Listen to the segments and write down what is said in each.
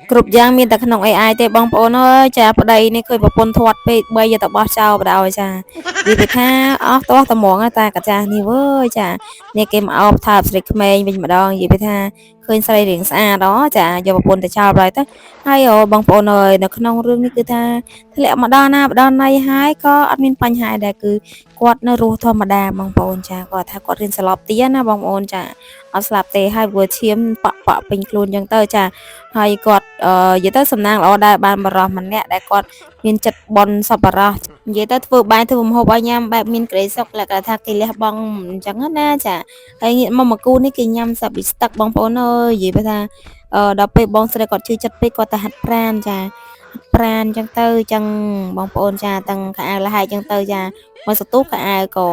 គ្រប់យ៉ាងមានតែក្នុង AI ទេបងប្អូនអើយចាប្តីនេះឃើញប្រពន្ធធាត់ពេកបីយកទៅបោះចោលបដ ாய் ចានិយាយពីថាអស់ទាស់ត្មងតាកាចាស់នេះវើយចានេះគេមកអោបថើបស្រីក្មេងវិញម្ដងនិយាយពីថាឃើញស្រីរៀងស្អាតអូចាយកប្រពន្ធទៅចោលបដ ாய் ទៅហើយអូបងប្អូនអើយនៅក្នុងរឿងនេះគឺថាធ្លាក់មកដល់ណាមកដល់ណីហើយក៏អត់មានបញ្ហាដែរគឺគាត់នៅរស់ធម្មតាបងប្អូនចាគាត់ថាគាត់រៀនស្លាប់ទៀតណាបងប្អូនចាអត់ស្លាប់ទេហើយព្រោះឈាមប៉ក់ប៉ក់ពេញខ្លួនចឹងទៅចា ហើយគាត់អឺនិយាយទៅសំណាងល្អដែរបានបរោះម្នាក់ដែលគាត់មានចិត្តបន់សប្បុរសនិយាយទៅធ្វើបាយធ្វើម្ហូបឲ្យញ៉ាំបែបមានក្តីសុខលក្ខណៈថាគេលះបង់អញ្ចឹងណាចាហើយងាកមកមកគូនេះគេញ៉ាំសាប៊ីស្ទឹកបងប្អូនអើយនិយាយទៅថាអឺដល់ពេលបងស្រីគាត់ជឿចិត្តពេកគាត់ទៅហាត់ប្រានចាហាត់ប្រានអញ្ចឹងទៅអញ្ចឹងបងប្អូនចាទាំងខោអាវលហែកអញ្ចឹងទៅចាមកសន្ទុះខោអាវក៏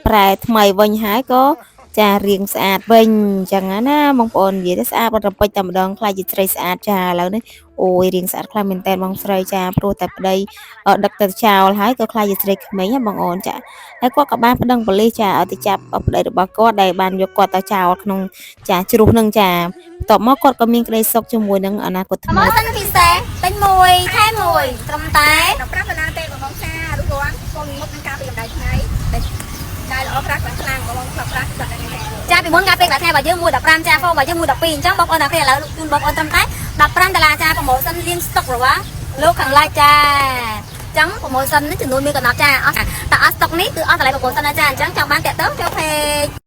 ប្រែថ្មីវិញហើយក៏ចារៀងស្អាតវិញអញ្ចឹងណាបងប្អូននិយាយទៅស្អាតបាត់រំពេចតែម្ដងខ្លាចជាស្រីស្អាតចាឥឡូវនេះអូយរៀងស្អាតខ្លាំងមែនតើបងស្រីចាព្រោះតែប្តីដឹកទៅចោលហើយក៏ខ្លាចជាស្រីក្មេងណាបងអូនចាហើយគាត់ក៏បានប្តឹងប៉ូលីសចាឲ្យទៅចាប់ប្តីរបស់គាត់ដែលបានយកគាត់ទៅចោលក្នុងចាជ្រុះនឹងចាបន្ទាប់មកគាត់ក៏មានក្តីសុខជាមួយនឹងអនាគតថ្មី ប្រម៉ូសិនពិសេសទិញមួយថែមមួយត្រឹមតែ 15ដុល្លារទេបងបងចារូបរាងបងមុខនឹងការពីកម្ដៅថ្ងៃដែលដែលល្អប្រាស់ខ្លាំងខ្លាំងបងបងខ្លះប្រាស់គាត់ហ្នឹង ចាពីមុនការពេលថ្ងៃរបស់យើង1.15ចាហ្វូរបស់យើង1.12អញ្ចឹងបងប្អូនទាំងគ្នាឥឡូវជូនបងប្អូនត្រឹមតែ15ដុល្លារចា promotion លៀងស្តុករបស់លោកខាងឡាច់ចាអញ្ចឹង promotion នេះចំនួនមានកំណត់ចាអស់តែអស់ស្តុកនេះគឺអស់តម្លៃ promotion ណាចាអញ្ចឹងចង់បានតាក់ទងចូល page។